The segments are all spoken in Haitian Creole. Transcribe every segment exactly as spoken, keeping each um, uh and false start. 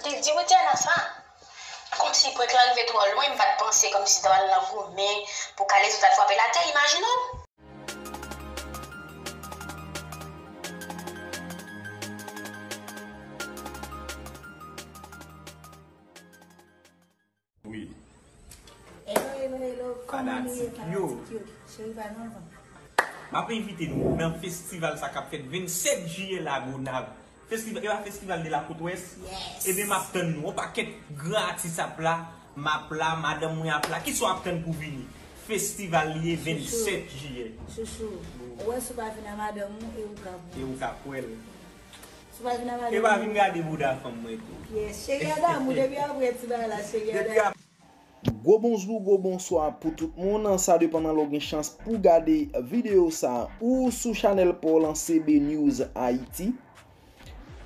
Te di Widiana sa. Kòmsi prank lan rive twò lwen, m pa t panse kòmsi ta pral nan goumen pou K-Lezo ta frape l atè, imajine w. Wi. Hello, hello, hello. Kòman nou ye, Fanatik yo. Fanatik yo? Cheri pa nan van. M ap envite nou nan festival sa k ap fèt vennsèt jiyè Lagonav. Festival, e pa festival de la côte ouest? Yes. Ebyen, m ap tann nou. Yon pakèt gran atis ap la, m ap la, madanm mwen ap la. Kisa w ap tann pou vini? Festival li ye, vennsèt jiyè. Chouchou, ou wè si w pa vin a madanm ou e ou ka pran. E ou ka pran l. Si w pa vin a E pa madanm vin ou. Gade bouda fanm mwen tou. Yes, cheri a damou, depi apre ti bagay la, cheri a Depi damou. ap- Gwo bonjou, gwo bonswa pou tout moun. Sa depann lè w gen chans pou gade videyo sa a. Ou sou chanèl pa w lan C B News Haïti.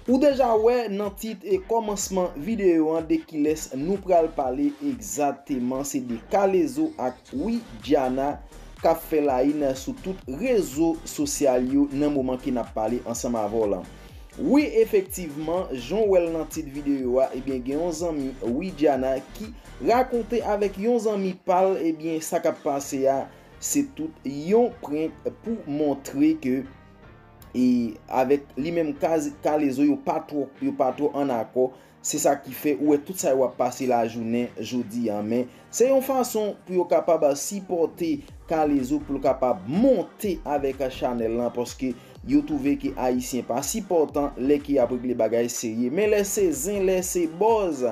Ou deja wè nan tit e kòmansman videyo an de kilès nou pral pale egzakteman. Se de K-Lezo ak Widiana k ap fè la une sou tout rezo sosyal yo nan moman ke n ap pale ansanm avè w lan. Wi, efektivman, jan w wè l nan tit videyo a, ebyen, gen yon zanmi Widiana ki rakonte avèk yon zanmi pa l, ebyen, sa k ap pase a, se tout yon prank pou montre ke e avèk li menm K-, K-Lezo yo pa twò, yo pa twò an akò. Se sa ki fè ou wè tout sa yo ap pase lajounen jodi a. Men se yon fason pou yo kapab sipòte K-Lezo pou l kapab monte avèk chanèl lan, paske yo twouve ke Ayisyen pa sipòtan lè ke y ap regle bagay serye. Men lè se zen, lè se buzz,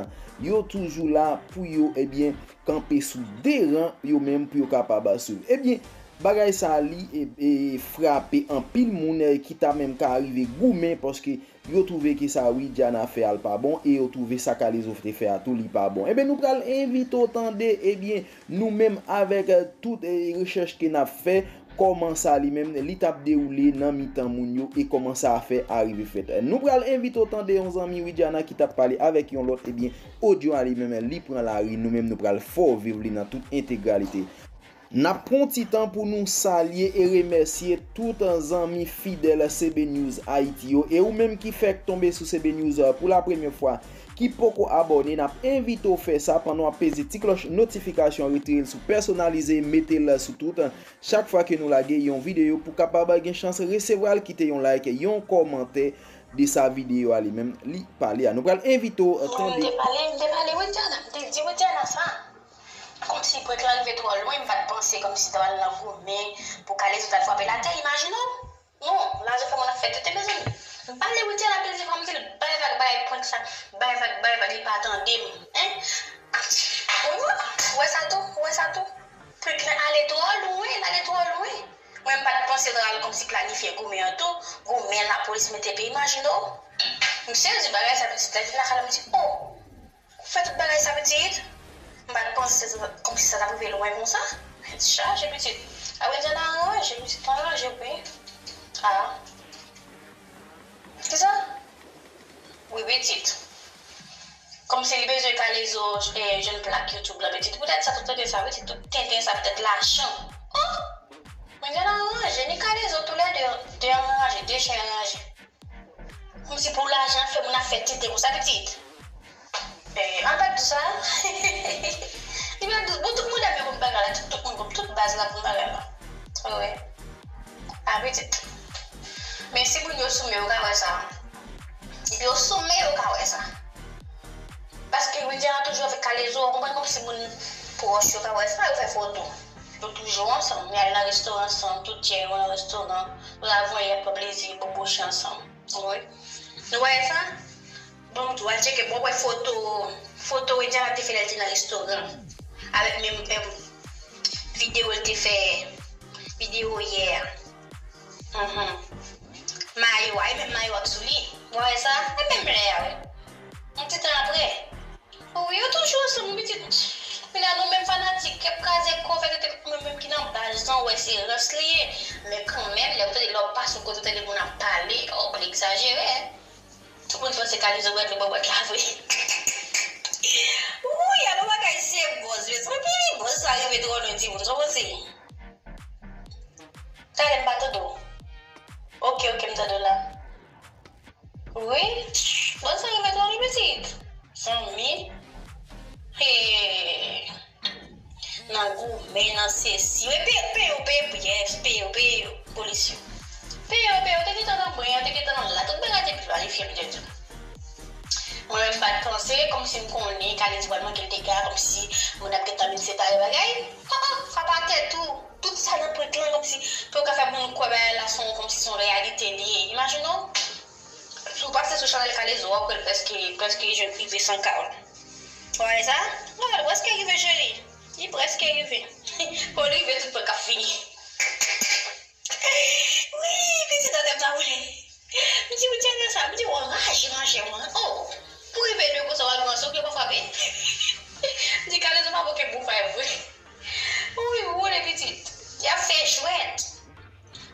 yo toujou la pou yo, ebyen, kanpe sou de ran yo menm pou yo kapab swiv. Ebyen, bagay sa a li e, e frape anpil moun, e ki ta menm ka rive goumen paske yo twouve ke sa Widiana fè a l pa bon e yo twouve sa K-Lezo te fè a tou li pa bon. Ebyen, nou pral envite w tande, ebyen, nou menm avèk, e, tout, e, rechèch ke n ap fè, kòman sa li menm li t ap dewoule nan mitan moun yo e kòman sa afè a rive fèt. Nou pral envite w tande yon zanmi Widiana ki t ap pale avèk yon lòt, ebyen, odyo a li menm li pran lari, nou menm nou pral fè w viv li nan tout entegralite. N ap pran ti tan pou nou salye e remèsye tout zanmi fidèl C B News Haïti yo. E ou menm ki fèk tonbe sou C B News pou la premyè fwa, ki poko abòne, n ap envite w fè sa pandan w ap peze ti klòch notifikasyon, retire l sou pèsonalize, mete l sou tout. Chak fwa ke nou lage yon videyo pou kapab gen chans resevwa l, kite yon like, yon kòmantè de sa videyo a li menm li pale a. Nou pral envite w Mwen, m tande. te pale, m te pale Widiana, m te di Widiana sa. Kòmsi prank lan rive twò lwen, m pa t panse kòmsi ta pral nan goumen pou K-Lezo ta frape l atè, imajine w. Non, lajè fè moun ap fè tete, mezanmi. M pale Widiana, m te di, m te di, bay vag, bay prank sa, bay vag, bay vag, li pa tande m. Hein? Ou wè sa tou? Ou wè sa tou? Prank lan ale twò lwen, l ale twò lwen. Mwen, m pa t panse l ta pral kòmsi planifye goumen an tou. Goumen, lapolis mete pye, imajine w. M sezi bagay sa, pitit la vin lakay la, m di, oh! Ou fè tout bagay sa, pitit? M pa t panse se kòmsi sa t ap rive lwen konsa. Tèt chaje, pitit. A, Widiana aranje, pitit, pa ranje, wi. A. Kisa? Wi, pitit. Kòmsi li bezwen K-Lezo, eh, jwenn plak YouTube la, pitit. Poutèt sa, tout tenten sa, pitit, tout tenten sa, poutèt lajan. Oh! Widiana aranje, ni K-Lezo, toulède, de an ranje, de chen ranje. Kòmsi pou lajan fè moun ap fè tete konsa, pitit. Eh, an pa di sa. Li pa di, bon, tout moun ap konn bagay la, tout, tout moun konn, tout baz la konn bagay la. Wi. A, pitit. Men si moun yo sou men, yo ka wè sa. Depi yo sou men, yo ka wè sa. Paske Widiana toujou avèk K-Lezo, ou konprann, kòmsi moun pwòch yo ka wè sa, yo fè foto. Yo toujou ansanm, y al nan restoran ansanm, tout djè yo nan restoran, yo ravwè, y ap pran plezi, boboche ansanm. Wi. Nou wè sa? Bon, m tou al tcheke, bon, wè foto, foto Widiana te fè lè l te nan restoran. Avèk menm, em, videyo l te fè, videyo yè a. Mhm. Mayo a, e menm mayo a k sou li. Ou wè sa? E menm lè a, wi. Yon ti tan apre. Wi, yo toujou ansanm, pitit. Kounye a nou menm fanatik, k ap kraze kò, fè tete, mwen menm ki nan baz lan, wè se rans li ye. Men kanmenm, lè w tande, lè w pase yon kote, w tande moun ap pale, oh, w egzajere. Tout moun panse K-Lezo bwè dlo bò bwèt la vre. Wi, alò bagay se bòz, mezanmi, bòz sa rive twò lwen, timoun, sa w panse? Talè m pa tande w. Ok, ok, m tande w la. Wi, bòz sa rive twò lwen, pitit. Se kòmsi m konnen Kalezo pral manke l dega, kòmsi moun ap gentan vin separe bagay. Ah, ah, sa pa tèt ou. Tout sa nan prank lan, kòmsi pou yo ka fè moun kwè bagay la se yon, kòmsi se yon reyalite li ye. Imajine w, si w pase sou chanèl Kalezo, w ap wè l prèske, prèske jwenn rive san K. Ou wè sa? Ou wè l prèske rive, cheri. Li prèske rive. Pou l rive, tout prank ap fini. Wi, pitit nan tèt la woule. M di, ou tande sa? M di, w anraje, anraje, mwen. Oh, pou rive de konsa, w al pran souk, yo pa frape. M di, Kalezo pa bon ke bon fè vre. Wi, woule, pitit. Y ap fè jwèt.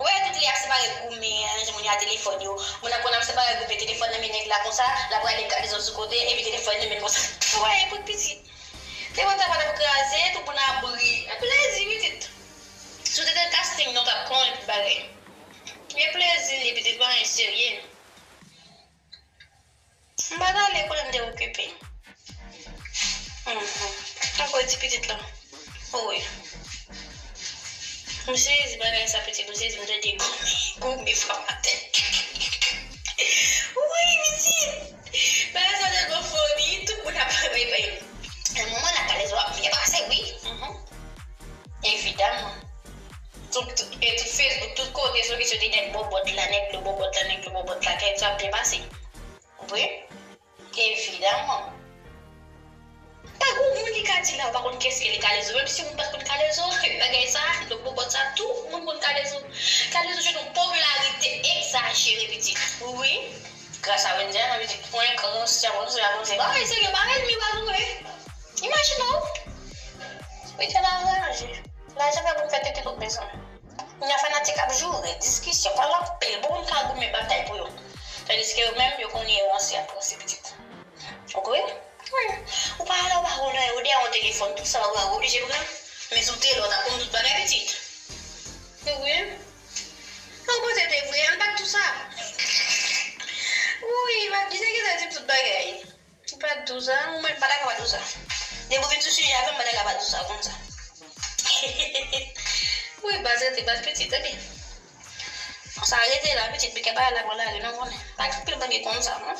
Wè, tout lè y ap separe goumen, ranje moun yo a telefòn yo. Moun nan konn ap separe goumen, telefòn nan men nèg la konsa, l ap rale Kalezo sou kote, epi telefòn nan men l konsa. Wè, pou pitit. Telefòn sa pa t ap kraze, tout moun ap ri. Plezi, pitit. Si w te nan casting, non, w t ap konnen tout bagay. Men plezi li, pitit, pa anyen serye. M pa t ale kote m te okipe. Mhm. Tankou ti pitit la. Oh wi. M sezi bagay sa, pitit, m sezi, m tande goumen, goumen fòmatè. Wi, pitit. Bagay sa tèlman funny, tout moun ap bay, bay. Nan moman la, Kalezo ap byen pase, wi. Mhm. Evidaman. Tout, tout, e tout Facebook, tout kote, sou kesyon de nèg bòbòt la, nèg dlo bòbòt la, nèg dlo bòbòt la, Kalezo ap byen pase. Wi. Evidaman. Pa gon moun ki ka di la, ou pa konn kiyès ki rele Kalezo. Menm si moun pa t konn Kalezo, bagay sa, dlo bòbòt sa, tout moun konn Kalezo. Kalezo jwenn yon popilarite egzajere, pitit. Wi. Gras a Wendy, nan pitit pwen, gran sè, bon, sè, bon, sè. Bagay serye, bagay mi pa vre. Imajine w. Wi, te la anraje. Lajan fè pou m fè tete tout bezwen. Kounye a fanatik ap joure, diskisyon, pale anpil, bon moun ka goumen batay pou yo. Tandiske yo menm, yo konnen yo ranse ap ranse pitit. Ou kwè? Wi. Ou pa ale, ou pa konnen, ou dèyè yon telefòn, tout sa, ou pa oblije pran. Men si w te la, w t ap konn tout bagay pitit. Wi. Ou panse te vre, an pa di w sa. Wi, m ap di, nèg yo di tout bagay. Ou pa di w sa, ou menm pa ta ka pa di w sa. Depi w vin sou sijè avè m, m pa ta ka pa di w sa konsa. Wi, baz rete baz pitit, epi. Sa rete la, pitit, pitit, pa la pran lari, non, konnen. Pa gen anpil moun ki konn sa, non.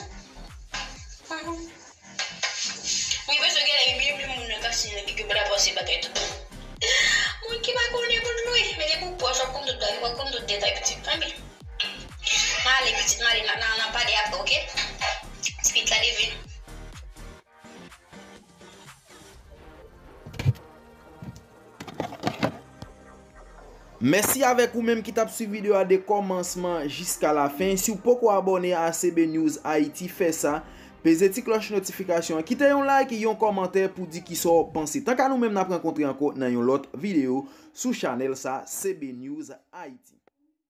Mhm. Wi, paske gen lè, gen moun nan ka siyen ki gen bra pase bagay tout. Moun ki pa konnen moun lwe, men depi w pwòch, w ap konn tout bagay, w ap konn tout detay, pitit. Anben. M ale, pitit, m ale, n a, n a, n a pale apre, oke? Ti pitit la leve. Mèsi avèk ou menm ki t ap swiv videyo a de kòmansman jiska lafen. Si w poko abòne a C B News Haïti, fè sa. Peze ti klòch notifikasyon an. Kite yon like, yon kòmantè pou di kisa w panse. Tank a nou menm, n ap rankontre ankò nan yon lòt videyo sou chanèl sa, C B News Haïti.